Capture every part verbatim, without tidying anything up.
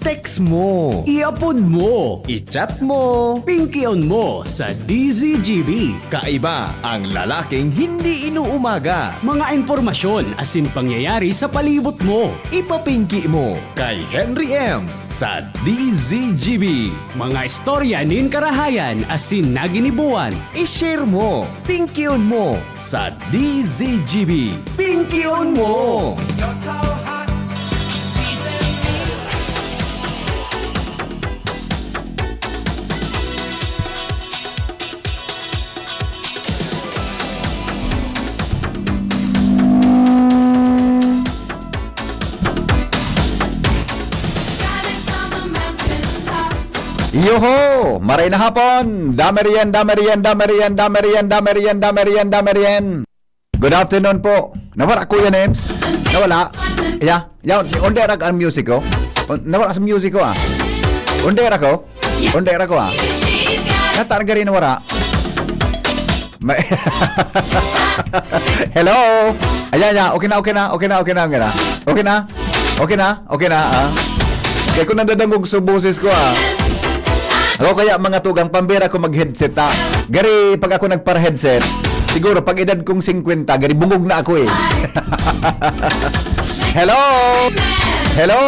I-text mo. I-upload mo. I-chat mo. Pingkion mo sa D Z G B. Kaiba ang lalaking hindi inuumaga. Mga impormasyon asin pangyayari sa palibot mo. Ipapingki mo kay Henry M sa D Z G B. Mga istorya nin karahayan asin naginibuan. I-share mo, pingkion mo sa D Z G B. Pingkion mo! Yoho! Maray na hapon! Dami riyan, dami riyan, dami riyan, dami riyan, dami riyan, dami riyan, dami riyan. Good afternoon po. Nawara, Kuya Nems? Nawala? Yeah. Yeah, onde ra ang music ko. On-, nawara sa music ko, ah. Onde ra ko? Onde ra ko, ah. Nata na gari nawara. Ma-, hello? Ayan, ayan. Okay na, okay na, okay na, okay na, okay na. Okay na? Okay na? Okay na, ah. Kaya kung nadadangog sa boses ko, ah. Ako kaya, mga tugang, pambira ko mag-headset, ah. Gari, pag ako nagpara-headset, siguro, pag edad kong singkwenta, gari, bungog na ako, eh. Hello? Hello?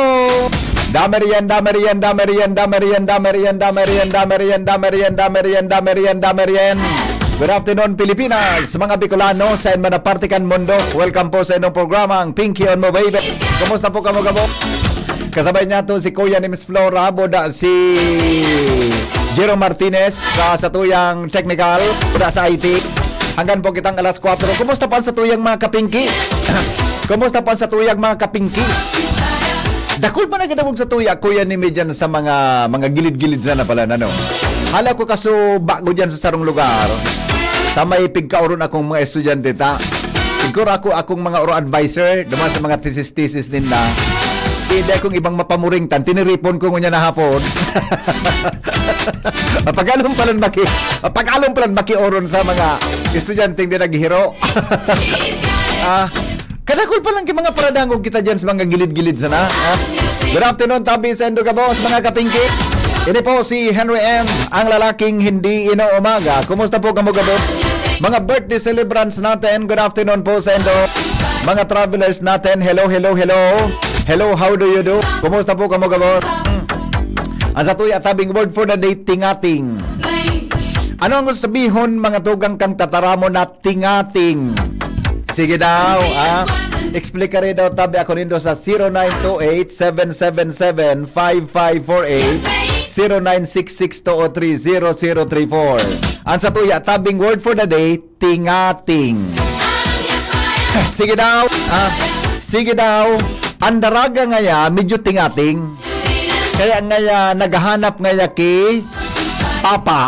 Dame riyan, dame riyan, dame riyan, dame riyan, dame riyan, dame riyan, dame riyan, dame riyan, dame riyan, dame riyan, dame riyan. Good afternoon, Pilipinas, mga Bicolano, saan man na parte kan mundo. Welcome po sa inyong programa, ang Pinky on Mo Baby. Kumusta po kamo, gabo? Kasabay niya to si Kuya ni Miss Flora, boda si Jero Martinez sa satuyang technical, boda sa I T. Hanggang po kitang alas kwatro. Kumusta po ang satuyang mga kapingki? Kumusta po ang satuyang mga kapingki? Dakul pa na kinabog sa tuya, Kuya, ni Median sa mga, mga gilid-gilid na pala, ano? Hala ko kaso bago dyan sa sarong lugar. Ta may pigkaoron akong mga estudyante, ta. Siguro ako, akong mga oro advisor, duman sa mga thesis-thesis ninda. Hindi akong ibang mapamuring tan, tiniripon ko ngunyan na hapon. Mapagalon palan maki-, mapagalon palan makioron sa mga estudyanteng di naghihiro. Ah, kadakul pa lang ki mga paradangog kita dyan sa mga gilid-gilid sana, ha? Good afternoon, tabi sa Indo Gabos, mga kapingki. Ini po si Henry M, ang lalaking hindi inuumaga. Kumusta po kamo, Gabos? Mga birthday celebrants natin, good afternoon po sa Indo. Mga travelers natin, hello, hello, hello. Hello, how do you do? Kumusta po kamo, Gabos? Ang sa tuya, tabing word for the day, tingating. Ano ang sabihon, mga tugang, kang tataramon na tingating? Sige daw, ah. Explicaré daw, tabi ako nindo sa zero nine two eight, seven seven seven, five five four eight, zero nine six six two oh three zero zero three four. Ang sa tuya, tabing word for the day, tingating. Sige daw, ah, sige daw. Ang daraga ngaya, medyo tingating. Kaya ngaya, naghahanap ngaya ki Papa.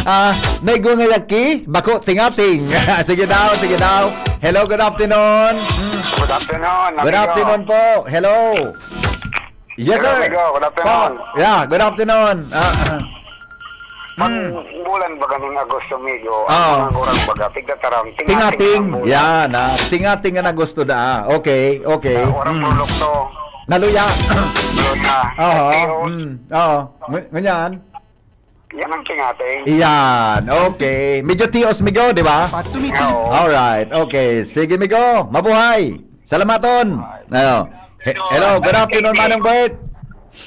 Ah, naigwa ngaya ki bako tingating. Sige daw, sige daw. Hello, good afternoon. Mm. Good afternoon, Good amigo. afternoon po. Hello. Yes, Hello, sir. amigo. Good afternoon. Po. Yeah, good afternoon. Ah, ah. Pag Hmm. bulan baga nin Agosto, amigo, Oo. ang mga gurang baga, tigtataram, tingating Tingating. ang bulan. Yan, ah. Tingating an Agosto da. Okay, okay. Ah, orang Hmm. produkto. Naluya. Luya. Oho. Ayun. Hmm. Oo. Ngu-, ngunyan? Yan ang tingating. Iyan. Okay. Medyo tios, migo, di ba? Patumiti. Oo. Alright. Okay. Sige, migo. Mabuhay. Salamaton. Ayo. He-, hello, good afternoon, Manong Bert.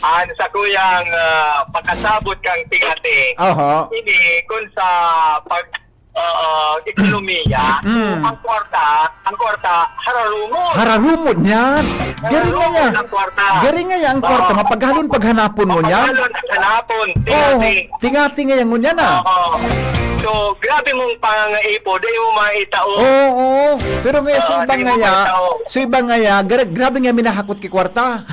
An sa kuyang, ah, pakasabot kang tingating. Oho. Ini, kun sa pag, ah, ekonomiya, Mm. ang kwarta, ang kwarta, hararumon. Hararumon yan. Gari nga Hararumon yan. ang kwarta. Gari nga yan, ang kwarta. Oo. Mapaghalon paghanapon mo niyan. Mapaghalon paghanapon. Oo. Tingating. Tingating nga yan ngunyan, ah. Oo. So, grabe mong pangangaipo, di mo maitao. Oo, oo. Pero ngayon, sa Oo, iba di mo ngaya, maitao. sa iba ngaya, gra-, grabe nga minahakot ki kwarta.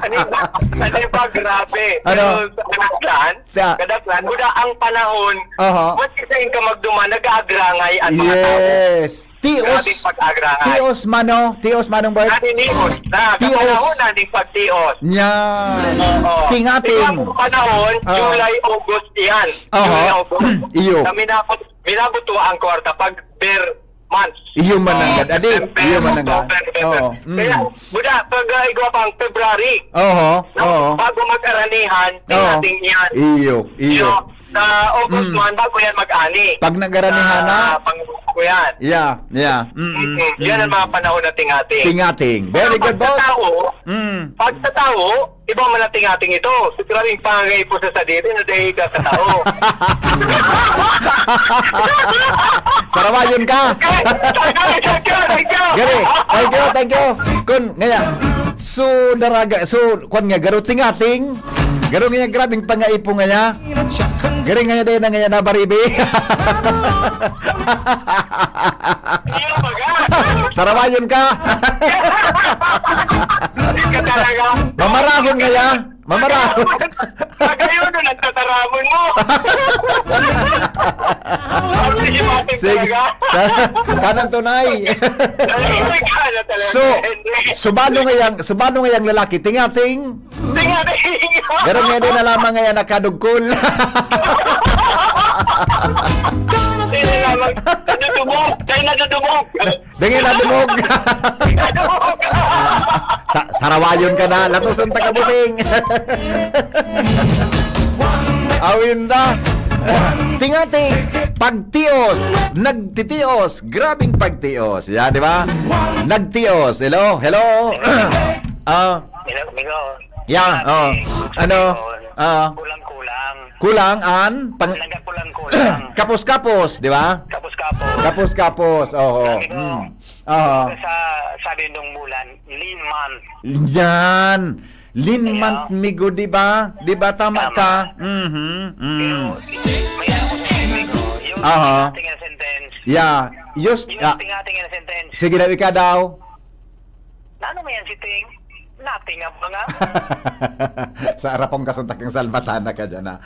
Ano ba? Ano ba? Grabe. Ano? Pero sa kadaklan, Da- kadaklan, guda ang panahon, Aha. mas isa yung kamagduman, nag-aagrangay ang mga tao. Yes. Tios. Grabe pag-agrahan. Tios, mano. Tios, Manong Bert. Naninios na. Tios. Kapanahon na ning pagtios. Yan. Oo. Tingating. Ikaw ang panahon, Ah. July, August yan. Aha. July, August. Iyo. Na minabot, minabot to ang kwarta pag ber-, months. Iyo man nanggad, adi. September, iyo man nanggad. October, November. Oo. Mm. Kaya, buda, pag, ah, igwa pang February, Oo, no? Oo. Bago mag-aranihan, Oo. Tinghating yan. Iyo, iyo. Iyo. Sa August Mm. man, bago yan mag-ani. Pag nag-aranihan na? Sa pang-, ko yan. Yeah, yeah. Mm, mm, Mm-mm. Yan ang mm. Mga panahon na tinghating. Tinghating. Very Pero good, boss. Pagkatao, Mm. Pagkatao, iba man ang tinghating ito. Sa grabing pangangaipo sa sadiri na dahil ka sa tao. Sarawayon ka. Okay. Thank you, thank you, thank you. Gari, thank you, thank you. Kun, ngaya, so, daraga, so, kwan nga, garo tinghating, garo nga, grabing pangaipo ngaya. Gari ngaya, dahil na ngaya, nabaribi. Iyo, baga. Sarawayon ka. Hindi ka talaga. Mamarahon ngaya. Mamarahon. Pag-ayun, nagtataramon mo. Ang sisipatin Sige. talaga. Sa-, sanang tunay. Nalilibig ka na talaga, So, Henry. Subano ngayang, subano ngayang lalaki, tingating. Tingating. Pero nga din na lamang ngayon nakadugkol. Hindi na lamang nadudubog. Kaya nadudubog. Dangin na dumog. Sa-, sarawayon ka na. Latusan ta ka, busing. Awinda. Tingating. Pagtios. Nagtitios. Grabing pagtios. Yan, di ba? Nagtios. Hello? Hello? Ah, Hello, amigo. Yeah, Dati, oh. Ano? sabi ko, Ah. kulang-kulang. Kulang an pang- Nagkakulang-kulang. Kapos-kapos, di ba? Kapos-kapos. Kapos-kapos, oo. Sabi ko, Mm. Aha. Sa, sabi nung bulan, lean month. Yan. Lean Kaya month, migo, di ba? Di ba? Tama Tama. ka? Mhm. Mm. Pero, may ako sa amigo, yung Aha. tingin na sentence. Yeah. Just, Yung ah, tingin na sentence. Sige daw, ika daw. Nano mo yan si Ting? Nothing ang mga Sa arapong kasuntak yung salbatana ka dyan, ha?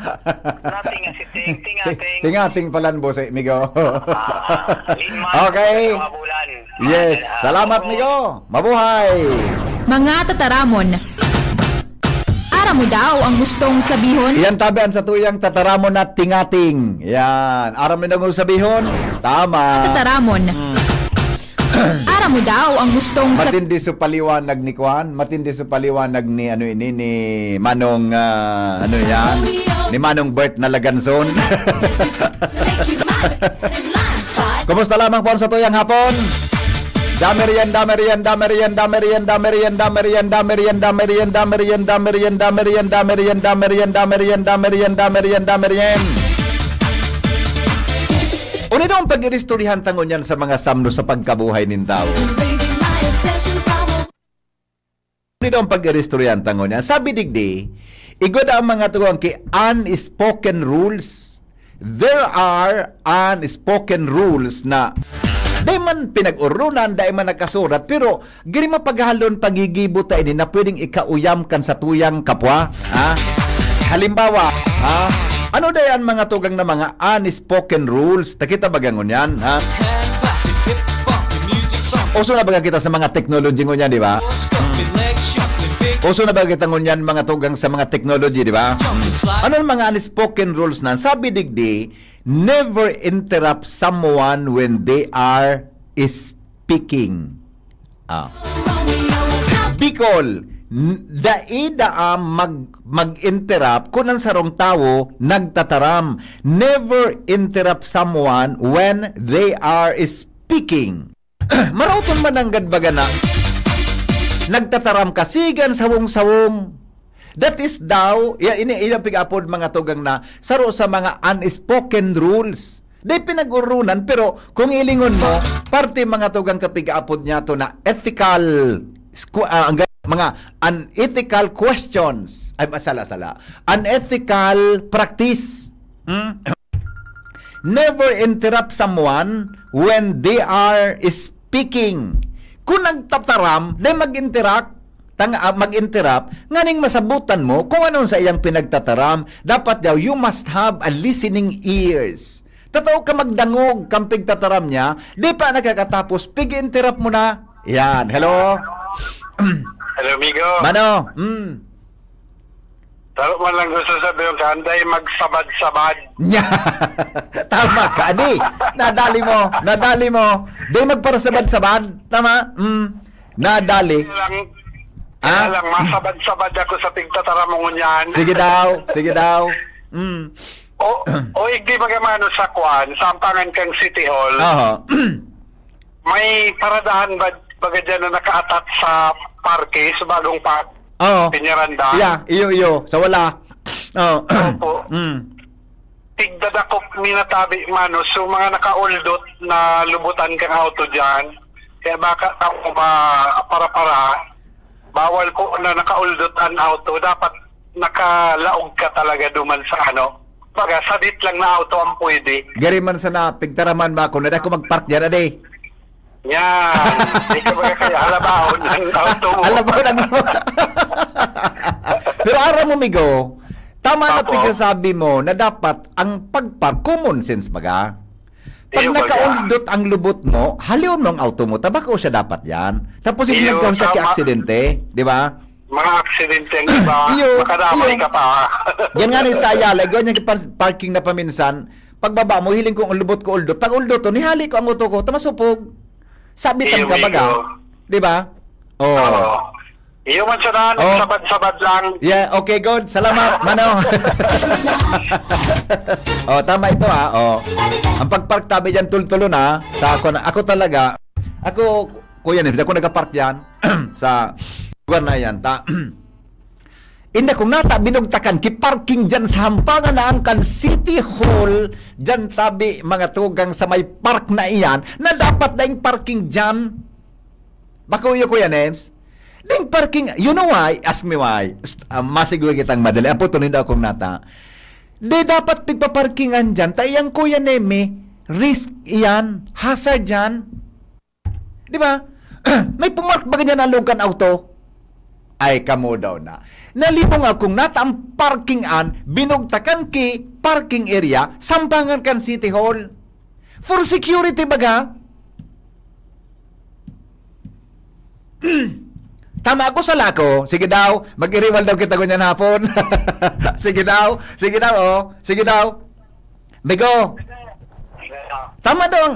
Nothing ang si Ting. Ting, Ting, ating. Tingating palan, boss, eh, migo. Ah, lima, Okay. Mga bulan. Yes. Ah, Salamat, oo. migo. Mabuhay. Mga tataramon. Aram mo daw ang gustong sabihon? Iyan tabi ang satuyang tataramon na tingating. Yan. Aram mo daw ang sabihon? Tama. Tataramon. Mm. Aram mo daw ang gustong sa- Matindi so paliwanag ni Kwan, matindi so paliwanag ni, ano ini, ni Manong, ah, ano yan? Ni Manong Bert na Laganzon. Kumusta lamang po ang satuyang hapon? Damerian, damerian, damerian, damerian, damerian, damerian, damerian, damerian, damerian, damerian, damerian, damerian, damerian, damerian, damerian, damerian, damerian. Uni daw ang pag-iristoryahan ta ngunyan sa mga samno sa pagkabuhay nin tawo? Uni daw ang pag-iristoryahan ta ngunyan? Sabi digdi, igwa daw ang mga tugang ki unspoken rules. There are unspoken rules na dai man pinag-oronan, dai man nakasurat, pero giri mapaghalon, paggigibo ta ini na pwedeng ikauyam kan satuyang kapwa, ha? Halimbawa, ha? Ano dayan mga tugang na mga unspoken rules? Takita baga ngunyan, ha? Uso na baga kita sa mga technology ngunyan, di ba? Uso na baga kita ngunyan mga tugang sa mga technology, di ba? Ano ang mga unspoken rules na? Sabi digdi, never interrupt someone when they are speaking. Ah. Bicol, n-, dai daa mag-, mag-interrupt kun ang sarong tawo nagtataram. Never interrupt someone when they are speaking. Maraot man nanggad baga na nagtataram ka, sige an sawong-sawong. That is daw, ya, ini, ini ang pig-apod mga tugang na saro sa mga unspoken rules. Di pinag-urunan, pero kung ilingon mo, parte mga tugang kapig-apod niya to na ethical, squ-, ah, ang ga-, mga unethical questions. Ay, masala-sala. Unethical practice. Hmm? Never interrupt someone when they are speaking. Kung nagtataram, di mag-interact, tang-, ah, mag-interrupt, nganing masabutan mo kung anong sa iyang pinagtataram. Dapat daw, you must have a listening ears. Totoo ka magdangog kang pigtataram niya, di pa nakakatapos, pig-interrupt mo na. Yan, hello? Hello, amigo. Mano? Mm. Taro man lang gusto sabihin ka, anday magsabad-sabad. Nya! Tama ka, di. Nadali mo, nadali mo. Di magparasabad-sabad. Tama? Mm. Nadali. Kaya lang, kaya Ah? lang, masabad-sabad ako sa pigtatara mo ngunyan. Sige daw, sige daw. Mm. O, o igdi baga mano sa kwan, sa ampangan kang City Hall. Aha. May paradahan ba, baga dyan na naka-attach sa parke, sa bagong park? Oo. Peñaranda? Yeah, iyo, iyo. Sa wala. Oo. Opo. Mm. Tigdadakop minatabi mano, so mga nakauldot na lubutan kang auto dyan. Kaya baka ako ma-, para-para, bawal po na nakauldot ang auto. Dapat nakalaog ka talaga duman sa ano. Baga, sadit lang na auto ang pwede. Gari man sana, pigtaraman ba ako na di ako mag-park dyan, ade? Yan. Di ka baga kaya halabaon ang auto mo. Alam mo na mo. Pero aram mo, Migo, tama na Apo. pigkasabi mo na dapat ang pagpark, common sense baga. Pag Iyo, baga. nakauldot ang lubot mo, halion mo ang auto mo, tabako siya dapat yan. Tapos hindi Iyo, lang siya tama. kiaksidente, di ba? Mga aksidente ang iba, Iyo, makadamay iyo. ka pa. Yan nga ni sa Ayala, igwa niya par-, parking na paminsan, pagbaba mo, hiling ko ang lubot ko uldot. Pag uldot to, nihali ko ang auto ko, tamasupog. Sabitan Iyo, ka baga. migo. Di ba? Oh. Oo. Iyo man siya na, Oh. sabad-sabad lang. Yeah, okay, good. Salamat, Mano. Oh, tama ito, ha. Oh. Ang pagpark tabi diyan, tultulo na. Sa ako na, ako talaga, ako, Kuya Nibs, ako nagka-park diyan sa lugar na yan. Ta, inda kong nata, binugtakan, ki-parking diyan sa hampangan na ang kan City Hall, diyan tabi, mga tugang sa may park na iyan, na dapat daing parking diyan. Bako iyo, Kuya Nems? Ding parking, you know why? Ask me why. St-, ah, masiguro kitang madali. Apo, tuloy daw akong nata. Di dapat pigpaparkingan dyan. Ta iyang Kuya Neme, risk iyan, hazard yan. Di ba? May pumark ba ganyan na lugan auto? Ay, kamo daw na. Nalibong akong nata ang parkingan, binugtakan ki parking area, sampangan kan City Hall. For security baga? Tama ako, sala ako. Sige daw, mag-iriwal daw kita ngunyan hapon. Sige daw, sige daw, oh. Sige daw. Migo, tama daw ang,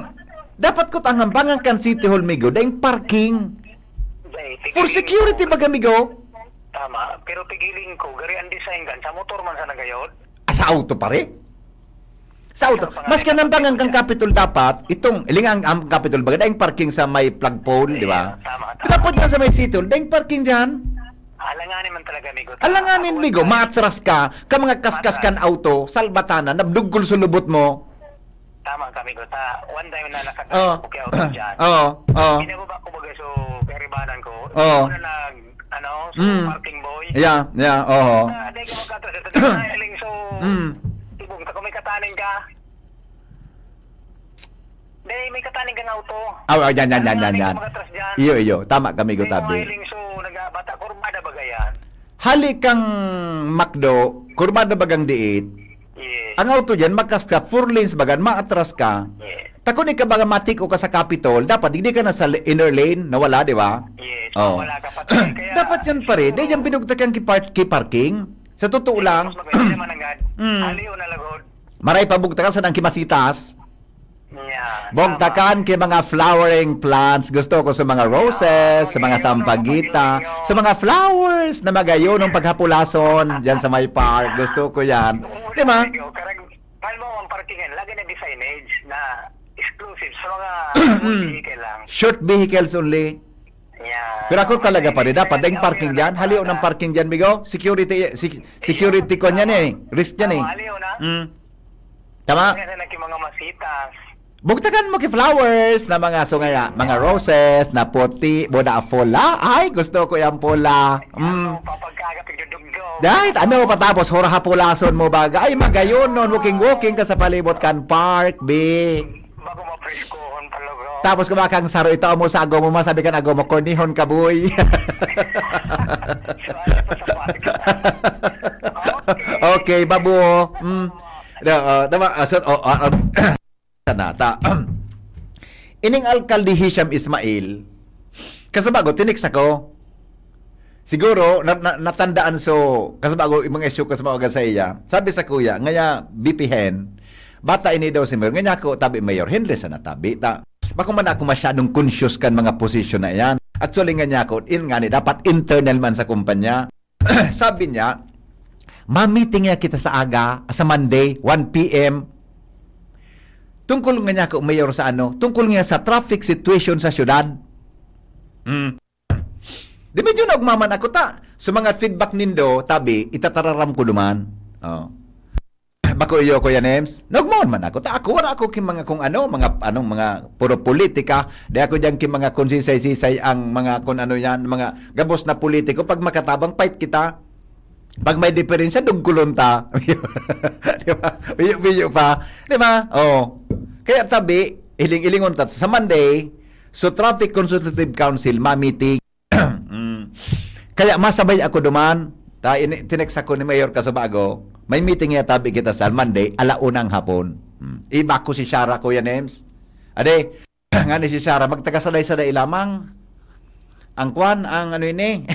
dapat ko tanghambangan kan City Hall, Migo, daing parking. Dai, For tigilin security ko. baga, Migo? Tama, pero pigiling ko, gari ang design kan, sa motor man sa nagayod. Ah, sa auto pare? Sa auto. Sa pangalan Mas ng kanambangan kang Kapitol. Kapitol dapat, itong, iling ang, ang Kapitol, baga, daing parking sa may flagpole, di ba? Iya, tama, tama. Dapat nga sa may City Hall, daing parking dyan. Alanganin man talaga, Migo. Tama. Alanganin, Ako, Migo, tama. maatras ka, ka mga kaskas Maatras. kan auto, salbatanan, nabdugkol sa lubot mo. Tama ka, Migo. Ta, one time na nakatras Oh. ako kay auto dyan. Oo, oo. Binababa ko baga so, karibanan ko. Oo. Una nag, ano, so, Mm. parking boy. Yeah, yeah, oo. Ah, di ka makatras. Ito, di ka nailing, so, Mm. ibong, ta, kung may kataning ka, Dai, may kataning kang auto. Aw, aw, yan, yan, yan, Ano yan, nga, may yan. kumakatras dyan? Iyo, iyo. Tama ka, Migo May Tabi. mga iling, so, nagbata, kurbada baga yan? Hali kang McDo, kurbada bagang diit. Yes. Ang auto dyan, makas ka, four lanes bagan, maatras ka. Yes. Takon ikaw baga matiko ka sa Capitol, dapat hindi ka na sa inner lane, nawala, di ba? Yes, Oh. wala ka pa. Kaya, Dapat yan, pare. Dai siguro, yan binugtakan ki park-, ki parking. Sa totoo lang. Mas maganda naman ang gad. Mm. Aliw na lagod. Maray pabugtakan sa nang kimasitas. Yeah, Bugtakan tama. kay mga flowering plants. Gusto ko sa mga roses, Yeah, sa mga okay, sampagita, okay, okay. sa mga flowers na magayon ng paghapulason dyan sa may park. Gusto ko yan. Oo, Di ba? okay, okay. Karag-, alam mo, ang parkingan, lagi na signage na exclusive sa mga Mm. vehicle lang. Short vehicles only. Yeah. Pero ako talaga, pare, dapat daing parking dyan. Haliw ng parking dyan, Migo. Security, sec-, security ko niyan eh. Risk niyan eh. Tama, haliw na. Mm. Tama? Kaya na naging mga masitas. Bugtakan mo ki flowers na mga sungaya, mga roses na puti, boda pula. Ay, gusto ko yung pula. Mm. Ano, papagkagat, pagdudugdog. Dahil ano, patapos, hura hapulason mo baga. Ay, magayon nun. Walking-walking ka sa palibot kan park, be. Bago mapreskohon talaga. Tapos kumakang saro ito, amo sa agaw mo, masabi kan agaw mo, "Kornihon ka, boy." So, ano pa sa park? Okay. Okay, babo. Mm. No, oh, tama. Ah, so, oh, ah, ah, na, ta. Ining Alkalde Hisham Ismail, kasabago, tinext ako. Siguro, na, na, natandaan so, kasaba ko, yung mga issue kasaba ko sa iya. Sabi sa kuya, ngaya, B P hen, bata ini daw si Mayor. Ngaya ako, tabi Mayor, hindi sana tabi. Ta, bako man ako masyadong conscious kan mga posisyon na yan. Actually, ngaya ako, in nga ni, dapat internal man sa kumpanya. Sabi niya, mamiting niya kita sa aga, sa Monday, one P M. Tungkol nga niya ako, Mayor, sa ano, tungkol nga sa traffic situation sa syudad. Mm. Di medyo naugmaman ako ta. Sa mga feedback nindo, tabi, itatararam ko duman. Oh. Bako iyo, Kuya Nems? Naugmaman man ako. Ta, ako, wala ako king mga kung ano, mga, anong mga puro politika. Di ako diyan king mga kung sisay-sisay ang mga kung ano yan, mga gabos na politiko. Pag makatabang, fight kita. Pag may diferensya, dugkulon ta. Di ba? Biyo-biyo pa. Di ba? Oh. Kaya tabi, iling-ilingon ta. Sa Monday, so Traffic Consultative Council, mamiting. Mm. Kaya masabay ako duman. Ta, ini, tinext ako ni Mayor Casubago, may meeting niya tabi kita sa Monday, ala unang hapon. Mm. Iba ko si Shara, Kuya Nems. Ade, nga ni si Shara, magtagasaday-saday lamang. Ang kwan, ang ano ini?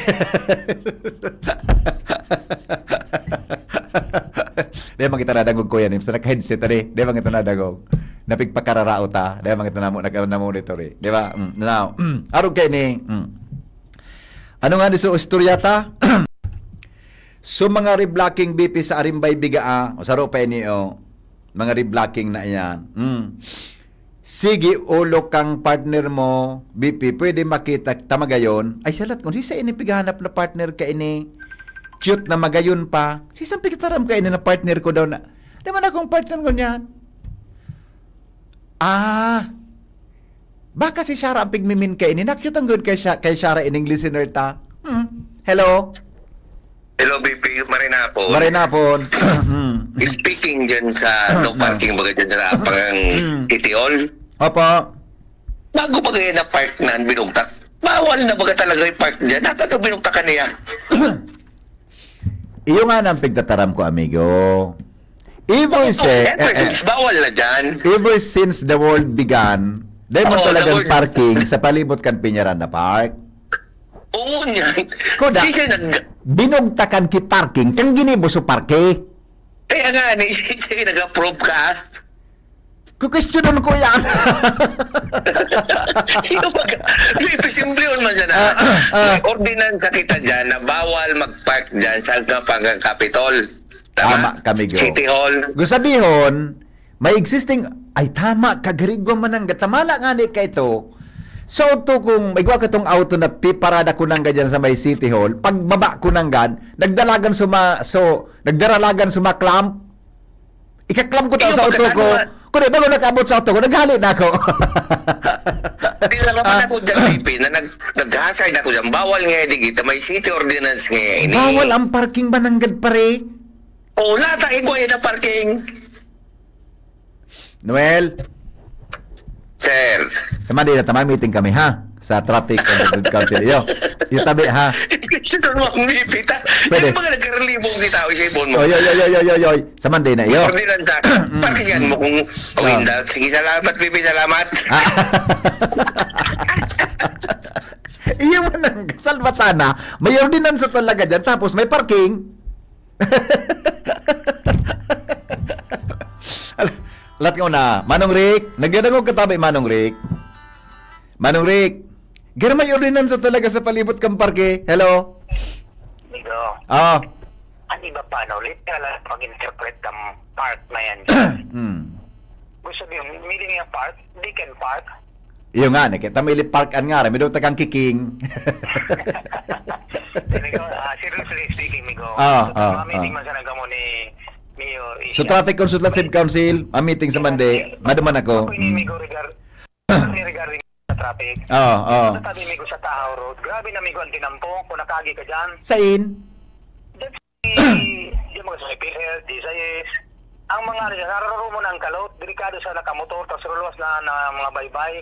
Di man kita nadangog, Kuya Nems, naka-headset, ade. Di man kita nadangog. Napigpakararao ta. Di man kita namo, nag-, namo dito, re. Di ba? Mm, now, arog kayo ni, mm. Ano nga ni so istorya ta? So, mga reblocking B P sa Arimbay Bigaa, o saro pa ini, o, mga reblocking na iyan. Mm. Sige, ulo kang partner mo, B P, pwede makita ta magayon. Ay, salat ko, sisa ini pighanap na partner ka ini. Cute na magayon pa. Sisang pigtaram ka ini na partner ko daw na. Di man akong partner ko niyan. Ah, baka si Shara ang pigmimin ka ini. Na-cute ang good kay, Sha-, kay Shara ining listener ta. Hmm. Hello? Hello, B P. Marinapon. Marinapon. Hmm. Speaking dyan sa no Ah. parking baga dyan sa pang Mm. City Hall. Opo. Bago ba kaya na park na ang binugtak? Bawal na baga talaga yung park dyan? Dapat ang binugtakan niya. Iyo nga nang pigtataram ko, amigo. Ever Oo, si-, ever eh, eh. since, bawal na dyan. Ever since the world began, dahil mo Oo, talagang the world parking sa palibot kan Peñaranda Park. Oo, niyan. Kuda, Sisay nag- binugtakan ki parking, kang ginibo so parke. Kaya nga, ni, sisay nag-approve ka? Kukwestiyonan ko yan. Sino mag-, may simple man dyan, ah. Ah, ah, ah. May ordinansa kita dyan na bawal mag-park dyan sa harapan ng Capitol. Tama? Tama kami, Go. City Hall. Gusto sabihon, may existing, ay, tama, kagarigwa man ang gatamala nga ni ka ito. So, to kung may gwa katong auto na piparada ko nang ganyan sa may City Hall, pagbaba ko nang gan, nagdalagan suma-, so, nagdaralagan sumaklamp, ikaklam ko ta Iyo, sa auto ko. Pagkatapos na Kundi bago nakaabot sa auto ko, naghali na ako. Di na naman Ah. ako dyan, B P, na nag-, naghasay na ako dyan. Bawal nga di kita. May city ordinance nga ini. Bawal ang parking ba nanggad, pare? Oo, lata, igwa yun ang parking. Noel? Sir. Sa Manila, tama, meeting kami, ha? Sa traffic and the good council. Iyo. Iyo tabi, ha? Ito na mga mipita. Pwede. Yung mga nagkarelibong kita, o, isipon mo. Oy, oy, oy, oy, oy, oy, oy. Sa Monday na, iyo. Ordinansa. Mm. Parkingan mo kung Ah. pawinda. Sige, salamat, Bibi, salamat. Ah. Iyo man ang salbatana. May ordinansa talaga dyan. Tapos may parking. Al-, alat ko na. Manong Rick, nagdadangog ka tabi, Manong Rick. Manong Rick, gar may ordinansa talaga sa palibot kang parke. Hello? Migo, Ah. ang iba pa, no, literal ang pag-interpret ng park na yan. Hmm. Gusto sabihin, meaning niya park, they can park. Iyo nga, nakita mo, ili park an nga, rami daw takang kiking. Migo, ah, seriously speaking, Migo. Ah, So, ah, mamiting ah. man sana kamo ni Mayor So, Ishi. Traffic Consultative Council, ang meeting sa Monday, maduman ako. Ako ini, Mm. Migo, regar-, regarding sa traffic. Oo, oo. Sa tabi, Migo, sa Tahaw Road. Grabe na, Migo, ang tinampo. Kung nakagi ka dyan. Sain? Dyan, dyan, Migo, sa PhilHealth, D S I S. Ang mga, ano dyan, nararumo na ang kalot. Delikado sa nakamotor, tas ruluwas na, na mga baybay.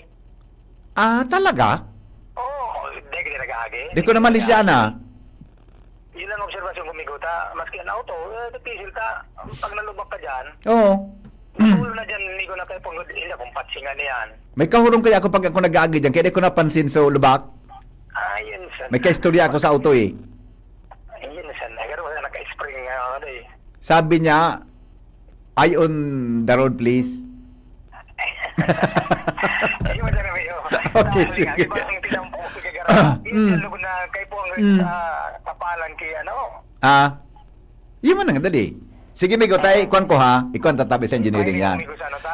Ah, talaga? Oo, hindi ka nag-aagi. Di ko naman lisyan, ah. Yun ang obserbasyon ko, Migo, ta. Maski ang auto, eh, napisil ka. Pag nalubak ka dyan, Oo. ulo na dyan, Migo, na kayo pang hindi akong patsingan yan. May kahurong kaya ako pag ako nag-aagi dyan, kaya di ko napansin sa lubak. Ah, yun, sir. May kaistorya ako sa auto, eh. Ah, ano eh. Sabi niya, "I on the road, please." Di ba, sir, may, oh. Okay, sige. Di ba, ang tinampo ko sa Garang? Ah, mm. Yung lugod na kay po ang Mm. sa kapalan kay ano? Ah, yun man ang dali. Sige, Migo, tayo, ikuan ko ha. Ikuan tatabi sa engineering yan. Amigo, sa ano, sa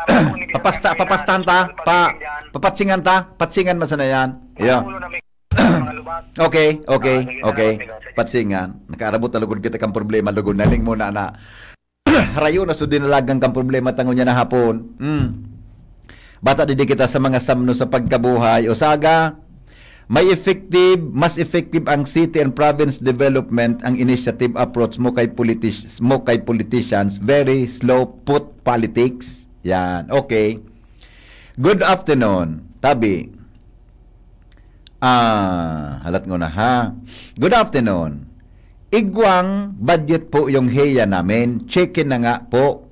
Papasta, papastan ta, pa, papatsingan ta, patsingan man sana yan. Iyo. Ulo na may mga lubak. Okay, okay, Ah, sige, okay. salamat, amigo. Sige. Patsingan. Nakaarabot na lugod kita kang problema, lugod na ning muna na. Harayo na so dinalagan kang problema tangon niya na hapon. Hmm. Bata didi kita sa mga samno sa pagkabuhay. Usaga, may effective, mas effective ang city and province development, ang initiative approach mo kay politis-, mo kay politicians, very slow put politics. Yan. Okay. Good afternoon, tabi. Ah, halat ngona ha. Good afternoon. Igwang budget po yung heya namin. Check-in na nga po.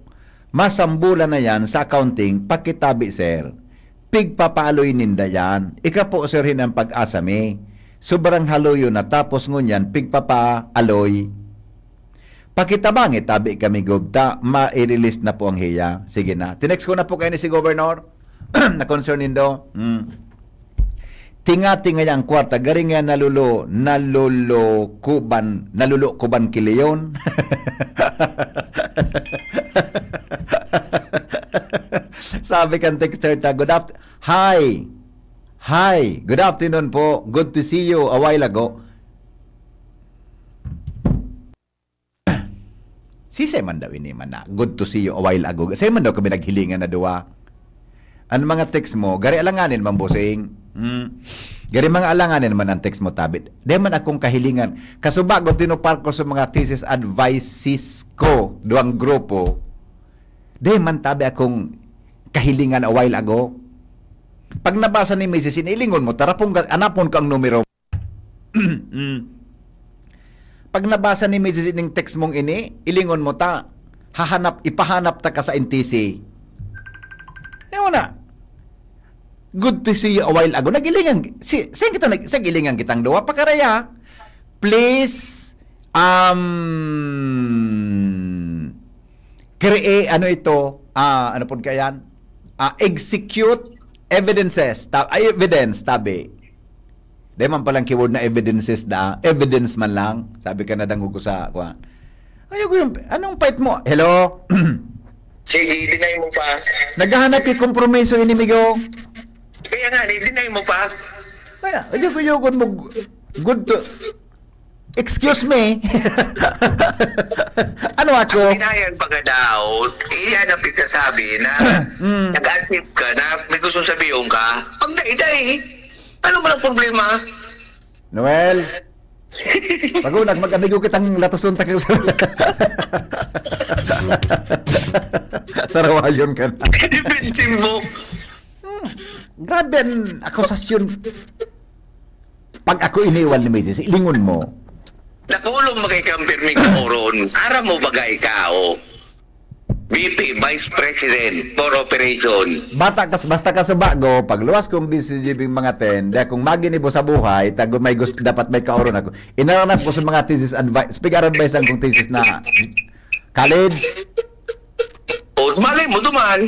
Masambulan na yan sa accounting. Pakitabi, sir. Pigpapaaloy ninda yan. Ika po, sir, hinang pag-asa mi. Sobrang haloyo na tapos ngunyan, pigpapaaloy. Pakitabangi, tabi kami, Gob, ta mai-release na po ang heya. Sige na. Tinext ko na po kayo ni si Governor. Na concern nindo. Hmm. Tinga-tinga yang kwarta. Garing yan nalulo, nalulukuban, nalulukuban ki Leon. Sabi kan texter ta, "Good aft-, hi. Hi. Good afternoon po. Good to see you a while ago." Sisay man daw ini man na, "Good to see you a while ago." Sisay man daw kami naghilingan na duwa. Ang mga text mo, gari alanganin man, bossing. Hmm. Gari mga alanganin man ang text mo, tabi. Di man akong kahilingan. Kasubago, tinupar ko sa mga thesis advices ko, duwang grupo. Di man tabi akong kahilingan a while ago. Pag nabasa ni misis, inilingon mo, tarapon ka, anapon ka ang numero. Mm. Pag nabasa ni misis ining text mong ini, ilingon mo ta, hahanap, ipahanap ta ka sa N T C. Ewan na. "Good to see you a while ago." Nagilingan, si, saan kita nag-, sa gilingan kitang duwa? Pakaraya. Please, um, create, ano ito? Ah, ano po kaya yan? Ah, execute evidences. Ta-, ay, evidence, tabi. Di man palang keyword na evidences da, evidence man lang. Sabi ka, nadangog ko sa, kuwan. Ayoko yung, anong fight mo? Hello? Sige, deny mo pa. Naghahanap yung kompromiso, inimigo. Kaya nga, deny mo pa. Kaya, ayoko, ayoko mo, good to, excuse me. Ano ako? Ang dinayan pagkadao, iyan ang pagkasabi na Mm. nag-achieve ka, na may gusto sabihin ka, pagdaigdig. Ano man ang problema? Noel, pagunag, mag-amigo kitang latoson ta ka sa, sa rawayon ka na. Defensive mo. Hmm, grabe ang akusasyon. Pag ako iniwan ni misis, ilingon mo. Nakulong magay kang pirming kauron. Aram mo bagay ka, oh. V P, Vice President for Operation. Bata kas-, basta kasubago, pagluwas kong D C G B mga ten, di akong maginibo sa buhay, tago may gusto, dapat may kaoron ako. Inaranap ko sa mga thesis advice, speak advice ang kong thesis na college. O, malay mo, duman.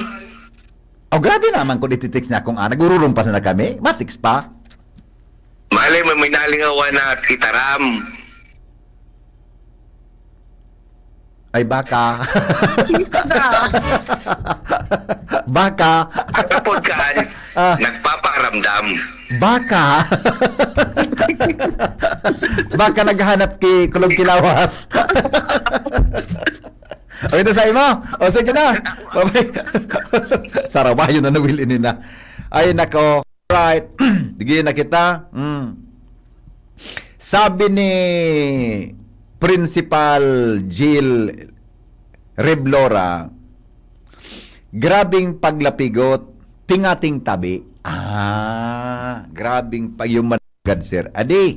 O, grabe naman kung ititext niya kung, ah, nagururumpas na kami. Matix pa. Malay mo, may nalingawan na itaram. Ay, baka. Baka. Ang podcast, Ah. nagpaparamdam. Baka. Baka naghahanap ki kulog kilawas. O, ito sa imo. O, sige na. Bye-bye. Sarabayo na nawil ini na. Ay, nako. Right. Digi na kita. Mm. Sabi ni Principal Jill Reblora, "Grabing paglapigot, tingating tabi." Ah, grabing pag-, yung man-, God, sir. Adi,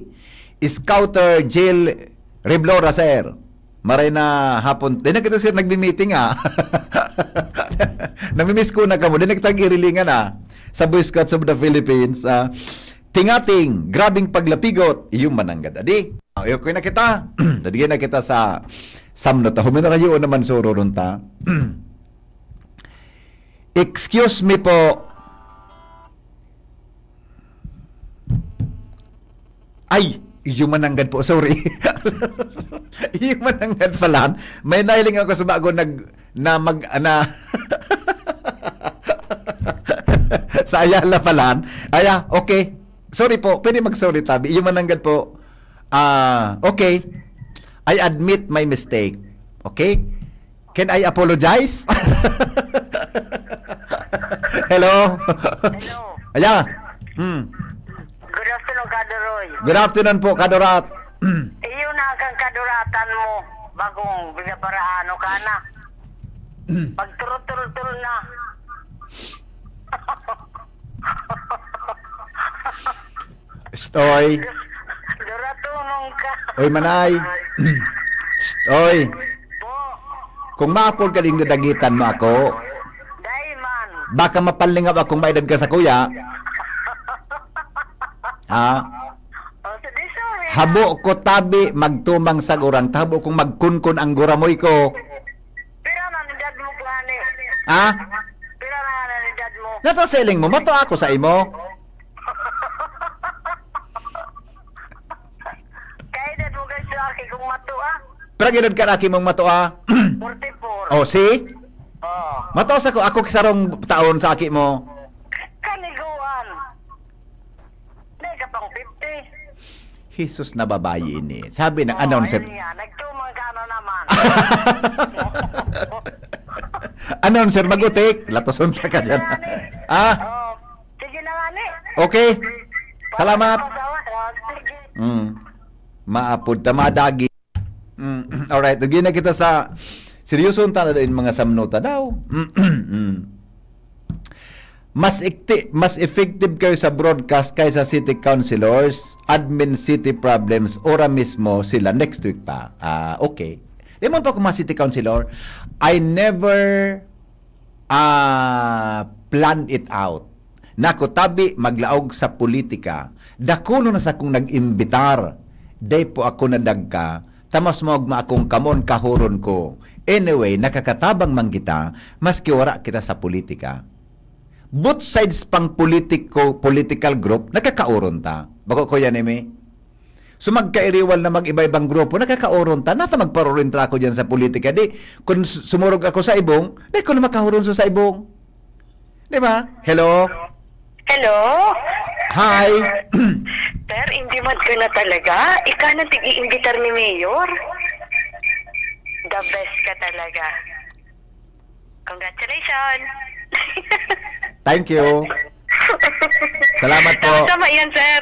Scouter Jill Reblora, sir. Maray na hapon. Di na kita, sir, nagmi-meeting, ah. Namimiss ko na kamo. Di na kita girilingan, ah. Sa Boy Scouts of the Philippines, ah. Tingating, grabing paglapigot. Iyo mananggad. Adi, okay na kita. Dadigin na kita sa, Samno ta, huminarayoon naman sa uroron ta. Excuse me po. Ay, iyo mananggad po, sorry. Iyo mananggad pala. May nailing ako sa bago nag, na mag, na, sa Ayala pala. Aya, okay. Sorry po, pwede mag-sorry tabi. Iyo mananggad po. Ah, okay. I admit my mistake. Okay? Can I apologize? Hello? Hello. Aya. Hmm. Good afternoon, Kadoroy. Good afternoon po, Kadorat. Iyo na kang kaduratan mo. Bagong binabaraan o ka na. Pagturutultul na. Stoy. Duratunong ka. Oy, manay. Psst, oy. Po. Kung maapod ka ding dadagitan mo ako, Dai man. Baka mapanlingap akong maedad ka sa kuya. Ha? O, sige, sorry. Habo ko tabi, magtumang sa gurang. Habo kong magkunkon ang guramoy ko. Pira na ang edad mo, gani? Ha? Pira na ang edad mo? Nato siling mo, mato ako sa imo. Kaedad mo, guys, sa aki kong mato, ah. Pira gid ka aki mong mato, ah? Forty-four. Oh, see? Oh. Mato sa ko, ako sarong taon sa aki mo. Kaniguan. May ka pang fifty. Jesus na babayi ini. Sabi ng Oh, announcer. Ayun nga, nagtumang ka na naman. Announcer, magutik. Latoson ta ka dyan. Sige na, ni. Ah? Oh, sige na nga, ni. Okay. Salamat. Pasawa, oh, sige. Mm. Maapod ta, madagi. Mm, alright, lagi na kita sa seryoso ang tanda in mga samnota daw. Mm. Mas ikti, mas effective kayo sa broadcast kaysa city councilors, admin city problems, ora mismo sila next week pa. Ah, okay. Di man pa ako mga city councilor. I never ah, planned it out. Nako tabi maglaog sa politika, dakulo na sakong nag-imbitar. Dai po ako nadagka, ta mas maogma akong kamon kahoron ko. Anyway, nakakatabang man kita, maski wara kita sa politika. Both sides pang politiko, political group, nakakaoron ta. Bako ko yan, Emi? So, magkairiwal na mag-iba-ibang grupo, nakakaoron ta. Nata magparorintra ako dyan sa politika. Di, kung s-, sumurog ako sa ibong, di ko na makahoron sa, sa ibong. Di ba? Hello? Hello? Hi! Sir, in demand ka na talaga. Ika na tig-iimbitar ni Mayor. The best ka talaga. Congratulations! Thank you. Salamat po. Tama, tama yan, sir.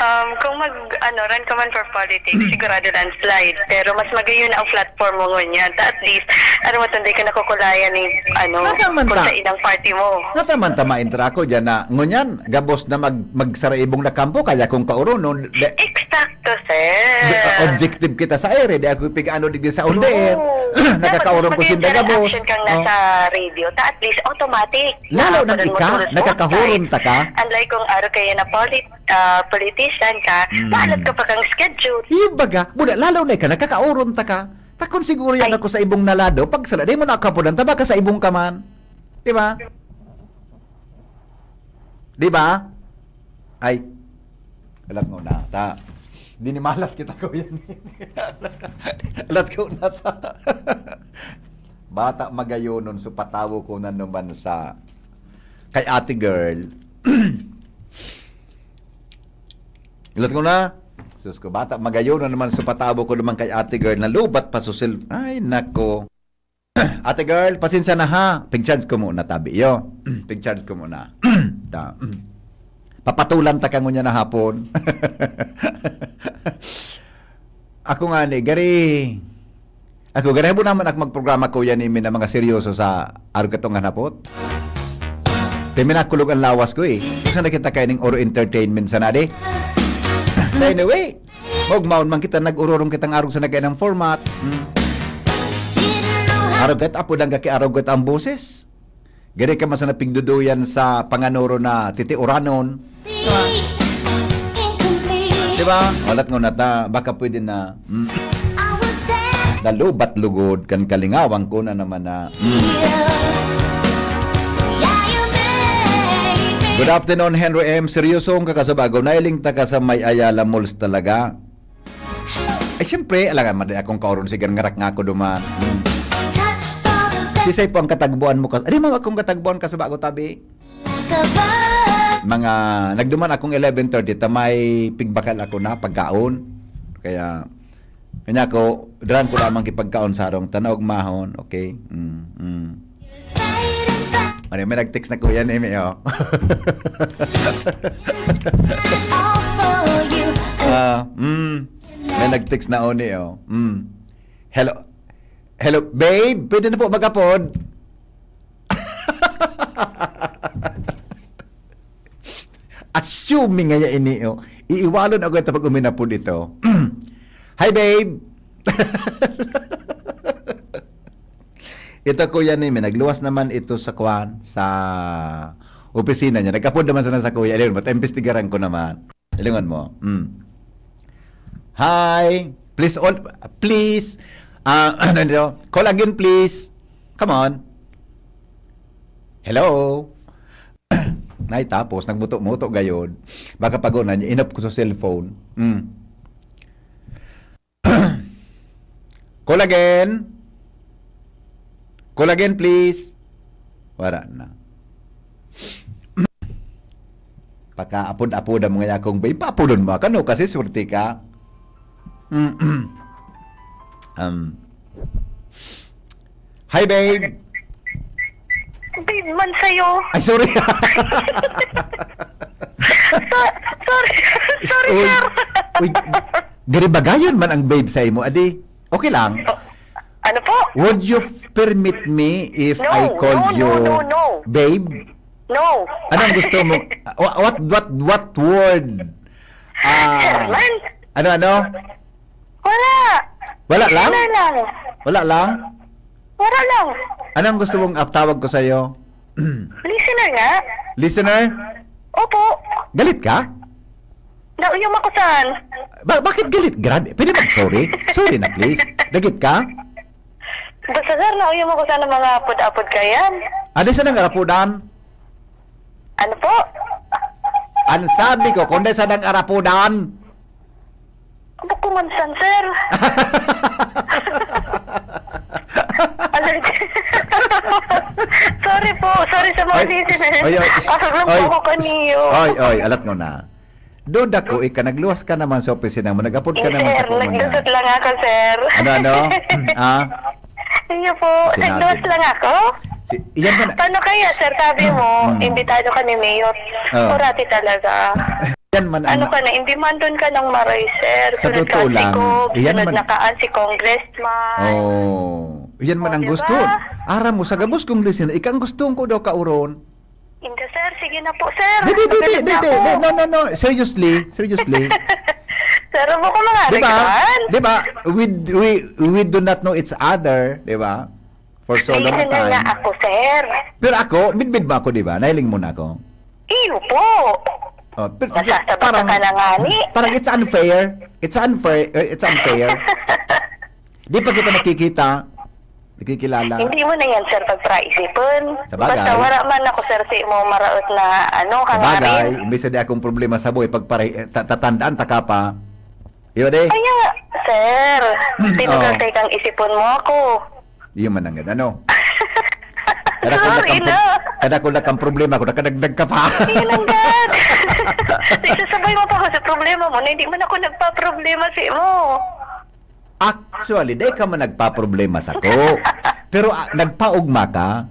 Um, kung mag, ano, run ka man for politics, sigurado landslide. Pero mas magayon na ang platform mo ngunyan. At least, ano, matanda ka nakukulayan ni, ano, Nata man kung ta. sa inang party mo. Nata man ta maintra ako dyan na, ngunyan, gabos na mag-, magsaraibong na kampo, kaya kung kauro, no? De- Exacto, sir. De-, objective kita sa ere, di ako pig-ano digdi sa on the air. Oo. Nakakaurong Dapat ko sinda maganda gabos. reaction kang Oh. nasa radio. Ta, at least, automatic. Lalo nang Nakapunan mo ika, sa response nakakahuron side. ta ka. Unlike kung aro kayo na polit-, ah, politician ka, Mm. maalat ka pa kang schedule. Iyo baga, muna, lalo na ika, nakakaurong ta ka. Takon siguro yan Ay. ako sa ibong nalado, pag sala, di mo nakapunan, taba ka sa ibong ka man. Di ba? Di ba? Ay, alat ko na, ta. Di ni malas kita ko yan. Alat ko na, ta. Bata magayonon, so patawo ko na naman sa kay ate girl. Ilat ko na. Sus ko, bata magayonon naman, so patawo ko naman kay ate girl. Nalubat pa susil. Ay, nako. Ate girl, pasensya na ha. Pig-charge ko muna, tabi. Yo. Pig-charge ko muna. Ta. Papatulan ta ka ngunyan na hapon. Ako nga ni, gari. Ako, gari, habo naman ako magprograma, kuya, ni Min, na mga seryoso sa arog katong hanapot. Kaya minakulog ang lawas ko eh. Gusto na kita kaining oro entertainment sa nadi. Anyway, magmaon man kita, nag-ururong kitang arog sa nagkainang format. Hmm. Arog kat apo dang kaki arog kat ang boses. Gari ka man sa napigduduyan sa panganoro na titiuranon. Diba? Walat nga nata, baka pwede na. Mm. Nalubat lugod kan kalingawang ko na naman na. Mm. Good afternoon, Henry M. Seryoso ang kakasabago. Nailing ta ka sa may Ayala Malls talaga. Ay, siyempre, alangan man din akong kaoron, sigar ngarak nga ako duman. Mm. Kisay po ang katagbuan mo kas-, di mo akong katagbuan kasabago, tabi? Mga, nagduman akong eleven thirty, ta may pigbakal ako na pagkaon. Kaya, kanya ko, dran ko lamang kipagkaon sa harong, tanaw mahon, okay? Mm, mm. Ano, may nag-text na Kuya Nemi, oh. Ah, mm. May nag-text na Oni, oh. Mm. Hello. Hello, babe. Pwede na po magapod? Assuming nga ini, oh. Iiwalon ako ito pag uminapod ito. Hi, babe. Ito, Kuya Nemi, nagluwas naman ito sa kwan, sa opisina niya. Nagkapod naman sana sa Kuya Leon, but imbestigaran ko naman. Lingon mo. Mm. Hi. Please all, please. Ah, ano nito? Call again, please. Come on. Hello? Nay, tapos, nagmuto-muto gayod. Baka pag-una niya, inop ko sa cellphone. Mm. Call again. Call again, please. Wala na. Pakaapod-apod ang mga yakong, babe, paapodon mo. Kano kasi swerte ka? Mm-mm. Um, hi, babe. Babe man sa'yo. Ay, sorry. So-, sorry. Sorry, uy, sir. Uy, garibagayon man ang babe sa imo, adi. Okay lang. Ano po? Would you permit me if No, I called no, you no, no, no. babe? No. Anong gusto mo? Wha-, what, what, what word? Ah, Sir man. Ano, ano? Wala. Wala lang? Wala lang. Wala lang? Wala lang. Anong gusto mong aptawag ko sa'yo? Listener nga. Listener? Opo. Galit ka? Nauyom ako saan? Ba-, bakit galit? Grabe. Pwede mag-sorry? Sorry na, please. Dagit ka? Basta, sir, nauyom ako sana mga apod-apod kayan. Ano sa nang arapudan? Ano po? Ang sabi ko, kung dahil sa nang arapudan. Ano ko man san, sir? Alam-, sorry po. Sorry sa mga Ay, listeners. Ay, ay, Asog lang po ay, ako kaniyo. Ay, ay, alat ko na. Duda ko, ika, nagluwas ka naman sa opisina mo, nag-apod ka Eh, naman sa sir, kumo niya. Naglusot lang ako, sir. Ano, ano? Ah? Iyo po, Sinabi nagluwas mo. lang ako. Si, iyan ka na. Paano kaya, sir? Sabi mo, Mm. imbitado ka ni Mayor. Oh. Kurati talaga. Yan man ang Ano ka na, indimandon ka ng maray, sir. Sa Sunod ka totoo si lang, Cob, iyan sunod man na kaan si Congressman. Oh, iyan man Oh, ang di gusto. ba? Aram mo, sa gabos kong listener, ika ang gustong ko daw kauron. Hindi, sir. Sige na po, sir. Di, di, di, Magalit di, na di, di, ako. di, no, no, no. Seriously, seriously. Sir, huwag ko mga Di ba? Di ba? We, we, we do not know each other, di ba? For so long a Listener nga time. ako, sir. Pero ako, midbid mo ako, di ba? Nahiling mo na ako. Iyo po. Oh, pero Nasasabak parang, ka na nga ni. parang it's unfair. It's unfair. Eh, it's unfair. Di pa kita nakikita, nakikilala. Hindi mo na yan, sir, pagpaisipon. Sa bagay. Basta wala man ako, sir, si mo maraot na, ano, Sa bagay, hangarin. Imbis na di akong problema sa buhay, pagpara-, eh, ta-, tatandaan ta ka pa. Yun eh. Kaya, sir, tinugal Oh. tayo kang isipon mo ako. Yun man ang ano. Kada ko Sorry nakang pro-, na. kada ko nakang problema ko, nakadagdag ka pa. Yun ang gad. Isasabay mo pa ako sa problema mo na hindi man ako nagpaproblema sa imo. Actually, di ka man nagpaproblema sa ko. Pero, ah, nagpaugma ka.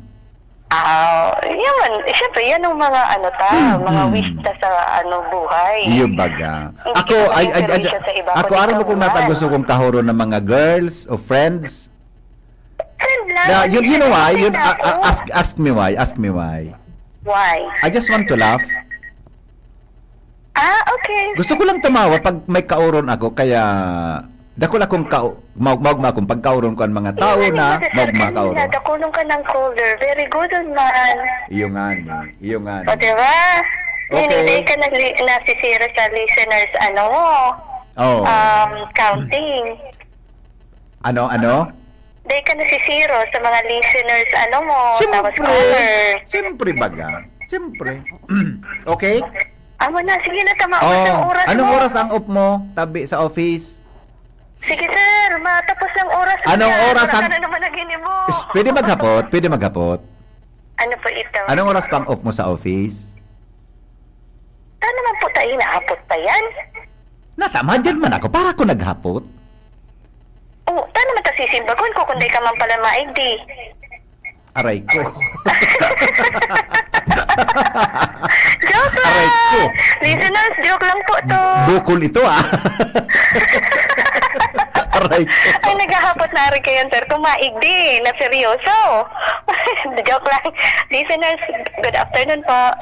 Ah, yun. Eh, syempre, yan ang mga ano ta, Mm-mm. mga wish ta sa ano, buhay. Iyo baga. Hindi Ako, kita ay, ay, ay, magservisyo sa iba, ako, kundi aram mo sa kung mga nata gusto kong kahuron ng mga girls o friends? Friend lang. Na, Hindi you, you na know why? friend Yun, a-, a-, ako. ask, ask me why. Ask me why. Why? I just want to laugh. Ah, okay. Gusto ko lang tumawa pag may kauron ako, kaya dakul akong kao-, maugma-ugma akong pagkauron ko ang mga tao Iyan na ang masasabi maugma kanina, kauron. Dakulon ka ng caller. Very good, man. Iyo nga ni, iyo nga ni. O, di ba? Okay. Hindi ka na li-, nasisira sa listeners, ano mo, Oh. um, counting. Ano, ano? Di ka nasisiro sa mga listeners, ano mo, tapos caller. Siyempre baga. Siyempre. Okay? Amo na, sige na, tama. Oh, ang oras anong mo. Oras ang off mo, tabi sa office? Sige, sir, matapos ang oras mo. Anong oras ang... Wala ka na naman naghinimo. Is, pwede maghapot, pwede maghapot. Ano po ito? Anong oras pang off mo sa office? Ta naman po tayo, naapot pa yan. Natama, dyan man ako. Para ako naghapot. Oh, ta naman ta sisimbagon ko, kung di ka man pala maigdi. Aray ko. Joke lang! Aray ko. Listeners, joke lang po to. Bukol ito, ah. Aray ko. Ay, naghahapot na rin kayo, sir. Kung maigdi, na seryoso. Joke lang. Listeners, good afternoon po.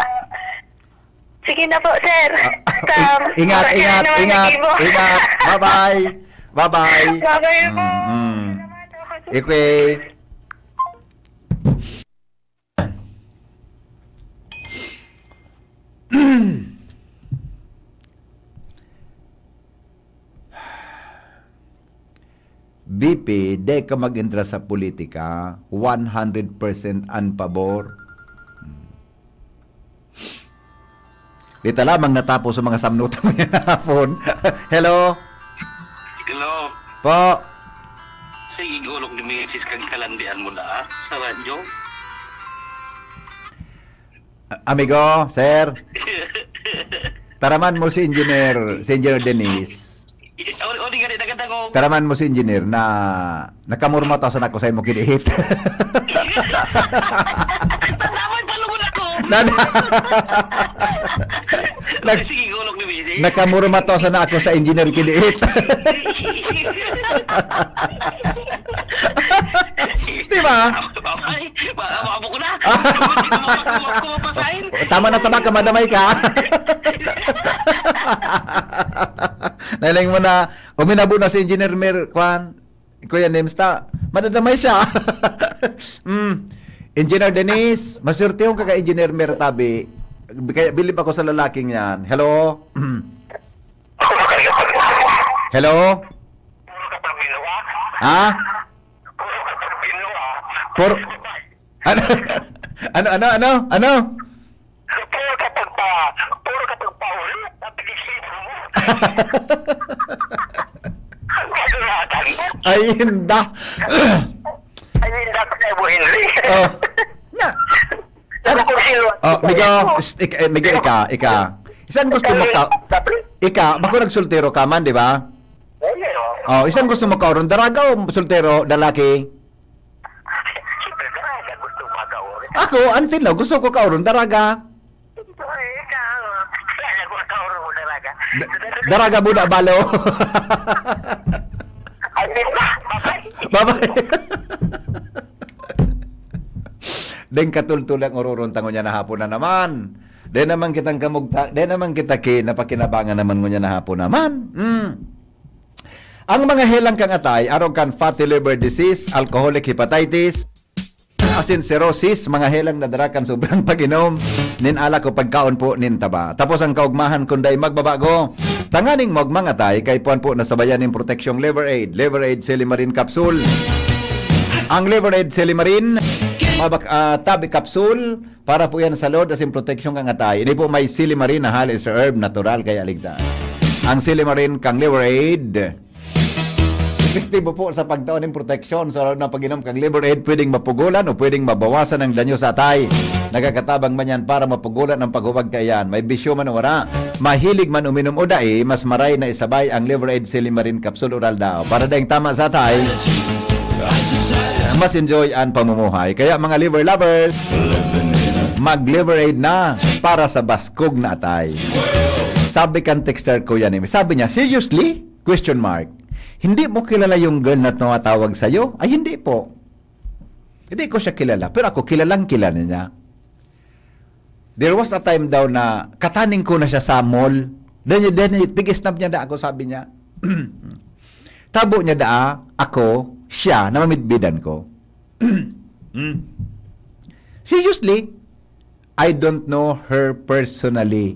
Sige na po, sir. Ah, Sa ing-, ingat, oras na ingat, naman ingat, nag-ibo. Ingat. Bye-bye. Bye-bye. Bye-bye po. Mm, mm. Ikwe. B P, di ka mag-entra sa politika, one hundred percent an pabor. Dita lamang natapos ang mga samnutan mo yan hapon. Hello? Hello? Po? Sige, igulok ni Misis kang kalandian mo na, ah, sa radyo. Amigo, sir. Taraman mo si Engineer, si Engineer Dennis. O, o, di ka rin nagandang. Taraman mo si Engineer na nakamurma to sa nako sa imo kiniit. Tanaman pa naman ako. Nan-, nag-, Sige, igulok ni Misis. Nakamurma to sa nako sa Engineer kiniit. Di ba? Babay, ba-, mabuk na. Hindi ko mapag-, ko mapasahin. Tama na, tama ka, madamay ka. Nahiling mo na, uminabo na si Engineer Mer, kwan, Kuya Nems ta, madadamay siya. Mm. Engineer Dennis, maswertehon ka kay Engineer Mer tabi. Kaya bilib ako sa lalaking yan. Hello? Hello? Ha? Por-, ano, ano, ano, ano, ano? Puro ka pagpa-, puro ka pagpahuli at pag-isip mo. Ang kasulatan mo. Ay, inda. Ay, inda ko sa'yo, Bo Henry. Oh. Na. Ano kung sino? Oh, Migo, is-, ik-, eh, Migo, ika, ika. Isan gusto mo ka, ika, bako nagsultero ka man, di ba? Ay, oo. Oh, isan gusto mo ka oron, daraga o soltero, dalaki? Siyempre, daraga gusto makaon. Ako, until now, gusto ko kaoron daraga. Ay, ikaw, kaya ko kaoron mo daraga. Da-, daraga mo na, balo. Ay, di ba? Babay. Babay. Deng katultol ang ororon ta ngunyan na hapon na naman. Deng naman kitang kamugta-, deng naman kita ki-, napakinabangan naman ngunyan na hapon naman. Mm. Ang mga helang kang atay, arog kan fatty liver disease, alcoholic hepatitis, asin cirrhosis, mga helang nadara kan sobrang pag-inom nin alak o pagkaon po nin taba. Tapos ang kaugmahan, kun dai magbabago, tanganing maugmang atay, kaipuhan po na sabayan nin proteksyong Liver Aid, Liver Aid Silimarin Capsule. Ang Liver Aid Silimarin, mabak-, ah, tabi capsule, para po yan sa load asin proteksyon kan atay. Ini po may silimarin na halis sa herb, natural kaya ligtas. Ang silimarin kang Liver Aid, epektibo po sa pagtao nin proteksyon sa load ng pag-inom kang Liver Aid. Pwedeng mapugulan o pwedeng mabawasan ang danyo sa atay. Nagkakatabang man yan para mapugulan ang paghubag kaiyan. May bisyo man o wala, mahilig man uminom o dai, mas maray na isabay ang Liver Aid Silimarin Capsule Oral Daw. Para daing tama sa atay, mas enjoy ang pamumuhay. Kaya mga liver lovers, mag-Liver Aid na para sa baskog na atay. Sabi kan texter ko yan, eh. Sabi niya, "Seriously?" Question mark. "Hindi mo kilala yung girl na tumatawag sa'yo?" "Ay, hindi po." Hindi ko siya kilala, pero ako kilalang kilala niya. There was a time daw na kataning ko na siya sa mall. Then, then, pig-snub niya da ako, sabi niya. Tabo niya da ako, siya, na mamidbidan ko. Hmm. Seriously, I don't know her personally.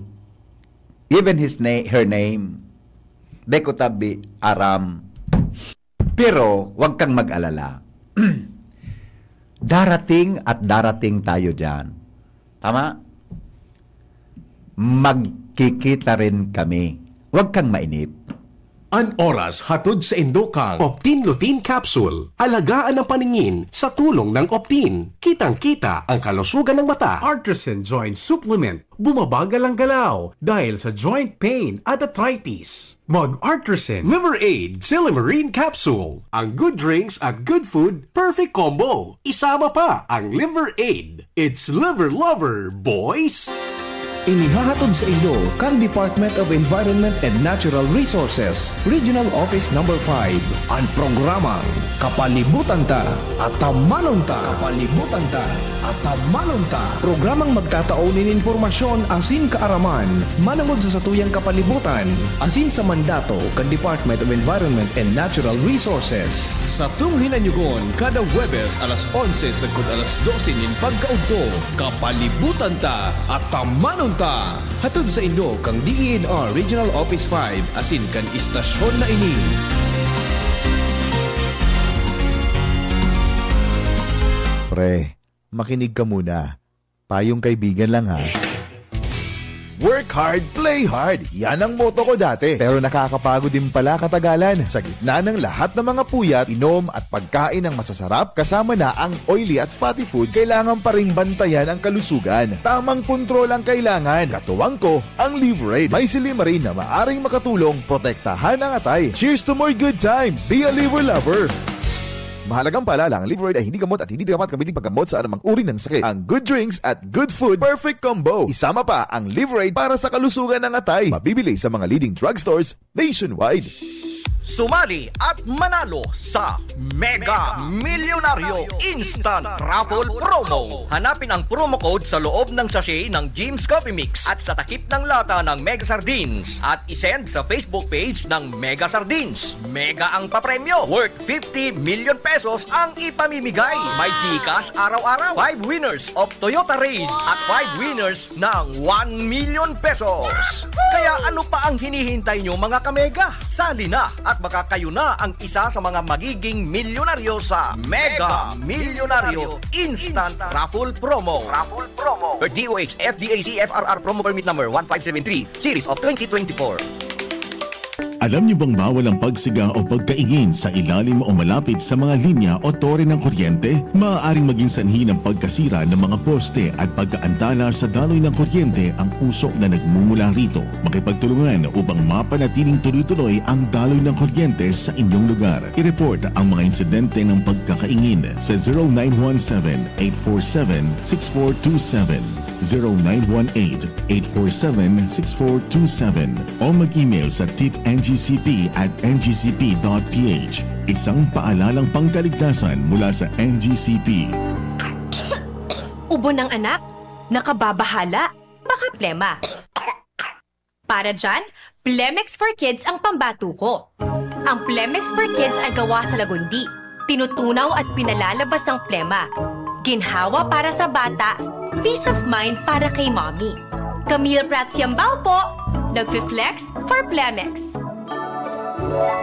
Even his na-, her name. Di ko tabi aram. Pero huwag kang mag-alala. Darating at darating tayo diyan. Tama? Magkikita rin kami. Huwag kang mainip. An oras hatod sa indo kang Optin Lutein Capsule. Alagaan ang paningin sa tulong ng Optin. Kitang-kita ang kalusugan ng mata. Artisan Joint Supplement. Bumabagal ang galaw dahil sa joint pain at arthritis. Mag-Artisan Liver Aid Silymarin Capsule. Ang good drinks at good food, perfect combo. Isama pa ang Liver Aid. It's Liver Lover, boys! Inihahatod sa inyo kan Department of Environment and Natural Resources, Regional Office Number five, an programang Kapalibutan Ta, Atamanon Ta. Kapalibutan Ta, Atamanon Ta. Programang magtatao nin impormasyon asin kaaraman manongod sa satuyang kapalibutan asin sa mandato kan Department of Environment and Natural Resources. Satong hinanyugon kada Huwebes alas onse sagkod alas dose nin pagkaudto. Kapalibutan Ta, Atamanon Ta. Hatod sa inyo kan D E N R Regional Office five asin kan istasyon na ini. Pre, makinig ka muna. Payong kaibigan lang, ha. Work hard, play hard. Yan ang motto ko dati. Pero nakakapagod din pala katagalan. Sa gitna ng lahat ng mga puyat, inom at pagkain ng masasarap, kasama na ang oily at fatty foods, kailangan pa ring bantayan ang kalusugan. Tamang kontrol ang kailangan. Katuwang ko, ang Liver Aid. May silymarin na maaring makatulong protektahan ang atay. Cheers to more good times! Be a Liver Lover! Mahalagang paalala, ang Liver Aid ay hindi gamot at hindi dapat gamitin paggamot sa anumang uri ng sakit. Ang good drinks at good food, perfect combo. Isama pa ang Liver Aid para sa kalusugan ng atay. Mabibili sa mga leading drugstores nationwide. Sumali at manalo sa Mega Milyonaryo Instant Raffle Promo. Hanapin ang promo code sa loob ng sachet ng Jim's Coffee Mix at sa takip ng lata ng Mega Sardines at isend sa Facebook page ng Mega Sardines. Mega ang papremyo, worth fifty million pesos ang ipamimigay. May GCash araw-araw. Five winners of Toyota Rays at five winners ng one million pesos. Kaya ano pa ang hinihintay nyo, mga kamega? Sali na at baka kayo na ang isa sa mga magiging milyonaryo sa Mega Milyonaryo Instant Raffle Promo. Raffle Promo. Per D O H F D A C F R R Promo Permit Number one five seven three, Series of twenty twenty-four. Alam niyo bang bawal ang pagsiga o pagkaingin sa ilalim o malapit sa mga linya o tore ng kuryente? Maaaring maging sanhi ng pagkasira ng mga poste at pagkaantala sa daloy ng kuryente ang usok na nagmumula rito. Makipagtulungan upang mapanatiling tuloy-tuloy ang daloy ng kuryente sa inyong lugar. I-report ang mga insidente ng pagkakaingin sa zero nine one seven, eight four seven, six four two seven, zero nine one eight, eight four seven, six four two seven o mag-email sa tip N G C P at N G C P dot P H. Isang paalalang pangkaligtasan mula sa N G C P. Ubo ng anak? Nakababahala? Baka plema. Para dyan, Plemex for Kids ang pambato ko. Ang Plemex for Kids ay gawa sa lagundi. Tinutunaw at pinalalabas ang plema. Ginhawa para sa bata, peace of mind para kay mommy. Camille Prats Yambao po, nagfi-flex for Plemex.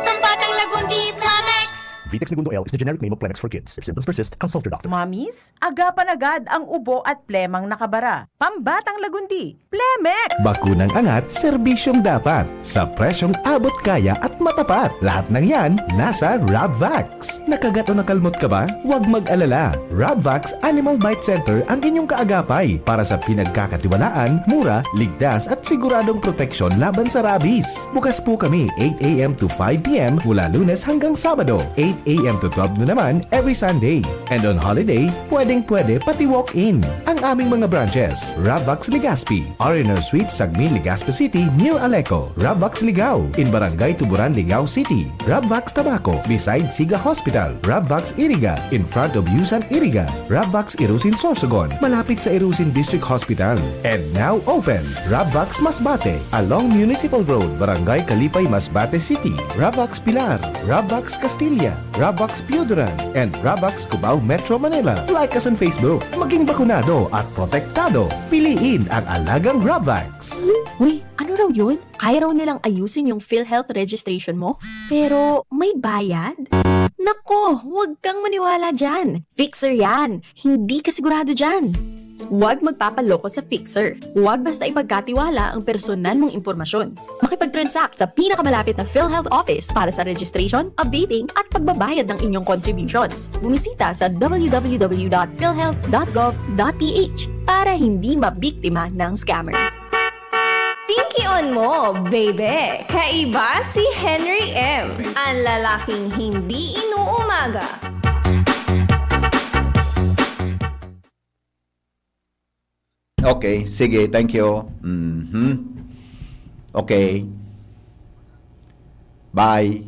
Pambatang Lagundi, Plemex! Vitex Negundo L is the generic name of Plemex for Kids. If symptoms persist, consult your doctor. Mommies, agapan agad ang ubo at plemang nakabara. Pambatang Lagundi, Plemex! Bakunang angat, serbisyong dapat. Sa presyong abot kaya at matapat. Lahat ng yan, nasa Rabvax. Nakagat o nakalmot ka ba? Huwag mag-alala. Rabvax Animal Bite Center ang inyong kaagapay para sa pinagkakatiwalaan, mura, ligtas at siguradong proteksyon laban sa rabies. Bukas po kami eight a m to five p m mula Lunes hanggang Sabado, eight a m to twelve noon naman every Sunday. And on holiday, pwedeng-pwede pati walk-in. Ang aming mga branches, Rabvax Legazpi, R and R Suite, Sagmin, Legazpi City, near Aleco, Rabvax Ligao, in Barangay Tuburan, Ligao City, Rabvax Tabaco, beside Siga Hospital, Rabvax Iriga, in front of Yusan Iriga, Rabvax Irusin Sorsogon, malapit sa Irusin District Hospital. And now open, Rabvax Masbate, along Municipal Road, Barangay Kalipay, Masbate City, Rabvax Pilar, Rabvax Castilla, Rabvax Pioduran, and Rabvax Cubao Metro Manila. Like us on Facebook. Maging bakunado at protektado. Piliin ang alagang Rabvax. Uy, ano raw yun? Kaya raw nilang ayusin yung PhilHealth registration mo? Pero may bayad? Nako, huwag kang maniwala dyan. Fixer yan. Hindi ka sigurado dyan. Huwag magpapaloko sa fixer. Huwag basta ipagkatiwala ang personal mong impormasyon. Makipag-transact sa pinakamalapit na PhilHealth office para sa registration, updating, at pagbabayad ng inyong contributions. Bumisita sa w w w dot philhealth dot gov dot p h para hindi mabiktima ng scammer. Pinky on mo, baby! Kaiba si Henry M, ang lalaking hindi inuumaga. Okay, sige, thank you. Mhm. Okay. Bye.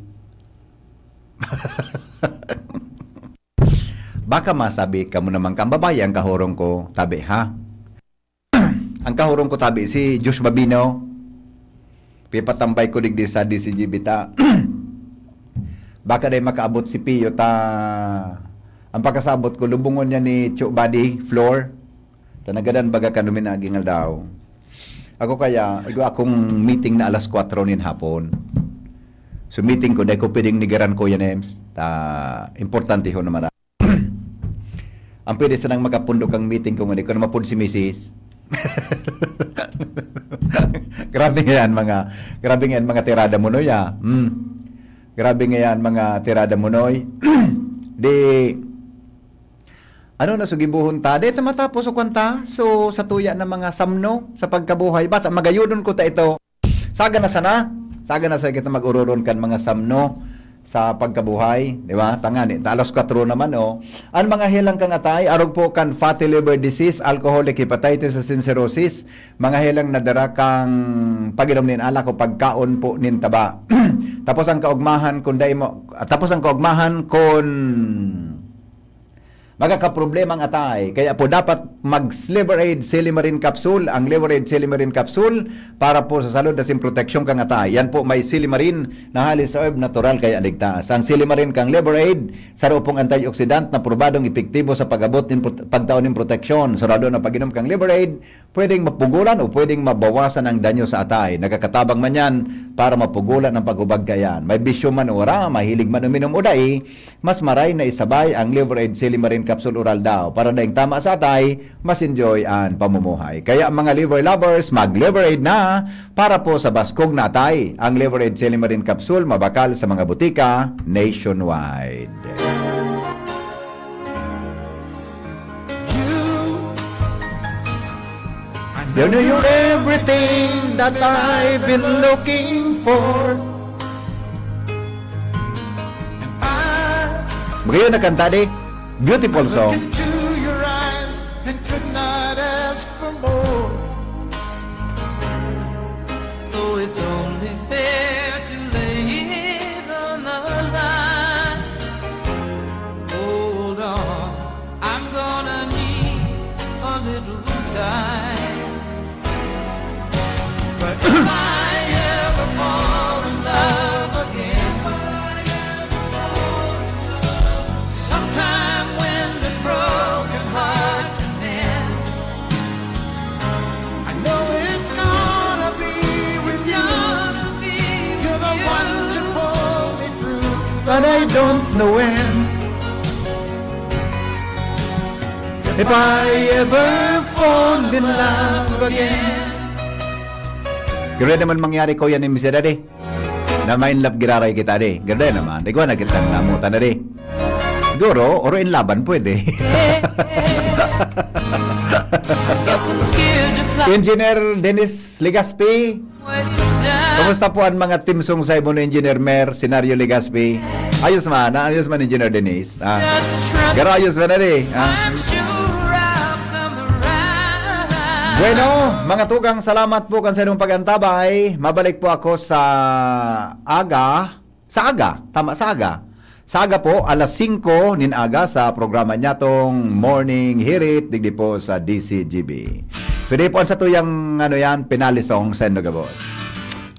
Baka masabi kamo naman kang babae ang kahurong ko, tabi ha? Ang kahurong ko tabi si Josh Babino. Pipatambay ko digdi sa D C G B ta. Baka dai makaabot si Pio ta. Ang pagkasabot ko, lubungon niya ni Cho Buddy, floor. Ta nagadan baga kami naging aldaw. Ako kaya, igo akong meeting na alas kwatro nin hapon. So meeting ko, dai ko pwedeng nigaran ko yan, Ems. Ta, importante ho naman. Ang pwede sanang makapundok ang meeting ko ngani, kung mapod si misis. Grabe nga yan, mga, grabe nga yan, mga tirada mo, Noy, ah. Hmm. Grabe nga yan, mga tirada mo, Noy. Di, ano na sugibuhon ta? Di ta matapos o kwanta? So, sa tuya na mga samno sa pagkabuhay, basta magayunon ko ta ito. Saga na sana, saga na sana kita mag-ururon kan mga samno sa pagkabuhay, di ba? Tangani, ta alas kwatro naman, oh. Ang mga helang kang atay, arog po kan fatty liver disease, alcoholic hepatitis, asin cirrhosis, mga helang nadara kang pag-inom nin alak o pagkaon po nin taba. Tapos ang kaugmahan kun dai mo, tapos ang kaugmahan kun magkakaproblema ang atay. Kaya po dapat mag Liver Aid Silimarin Capsule. Ang Liver Aid Silimarin Capsule para po sa salud asin proteksyon kang atay. Yan po may silimarin na highly herb, natural kaya ligtas. Ang silimarin kang Liver Aid, saro pong antioxidant na probadong epektibo sa pag-abot nin prot- pagtao nin proteksyon. Sarado na pag-inom kang Liver Aid, pwedeng mapugulan o pwedeng mabawasan ang danyo sa atay. Nakakatabang man yan para mapugulan ang paghubag kayan. May bisyo man o wala, mahilig man uminom o dai, mas maray na isabay ang Liver Aid Silimarin Capsule Oral daw. Para daing tama sa atay, mas enjoy ang pamumuhay. Kaya mga liver lovers, mag Liver Aid na para po sa baskog na atay. Ang Liver Aid Silimarin Capsule mabakal sa mga butika nationwide. You, you know you're everything that I've been looking for. Magayon na kanta, di? Beautiful song. Into your eyes and could not ask for more. So it's only fair to lay it on the line. Hold on, I'm gonna need a little time. But if I ever fall in love again, sometime when this broken heart can mend, I know it's gonna be with you. You're the one to pull me through. But I don't know when. If I ever fall in love again. Grabe naman mangyari, Kuya, ni Mister Daddy. Na ma-in love giraray kita, di. Grabe naman. Ikaw na kitang namutan na, di. Siguro, oro in laban, pwede. Engineer Dennis Legaspi, kumusta po ang mga team song sa imo ni Engineer Mer, Senario Legaspi? Ayos man, ah, ayos man, Engineer Dennis. Ah, pero ayos man na, di. Ah. Bueno, mga tugang, salamat po kan sa inyong pag-antabay. Mabalik po ako sa aga. Sa aga. Tama, sa aga. Sa aga po, alas singko nin aga sa programa niya tong Morning Hirit, digdi po sa D C G B. So, di po ang satuyang, ano yan, pinali song sa Indoor Gabos.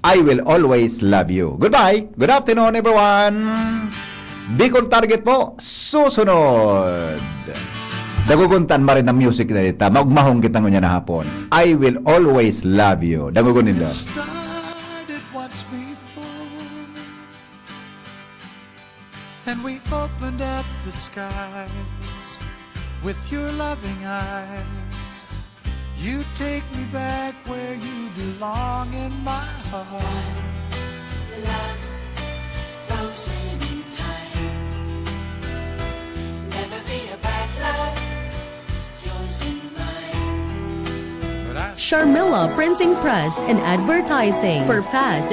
I Will Always Love You. Goodbye. Good afternoon, everyone. Bicol Target po, susunod. Dagogon ta an maray na music na ita. Maugmahon kita ngunyan na hapon. I Will Always Love You. Dagogon nindo. Started once before, and we opened up the skies with your loving eyes. You take me back where you belong in my heart. Love frozen in time. Never be a bad love. Yours and mine. But I Sharmila Printing Press and Advertising for fast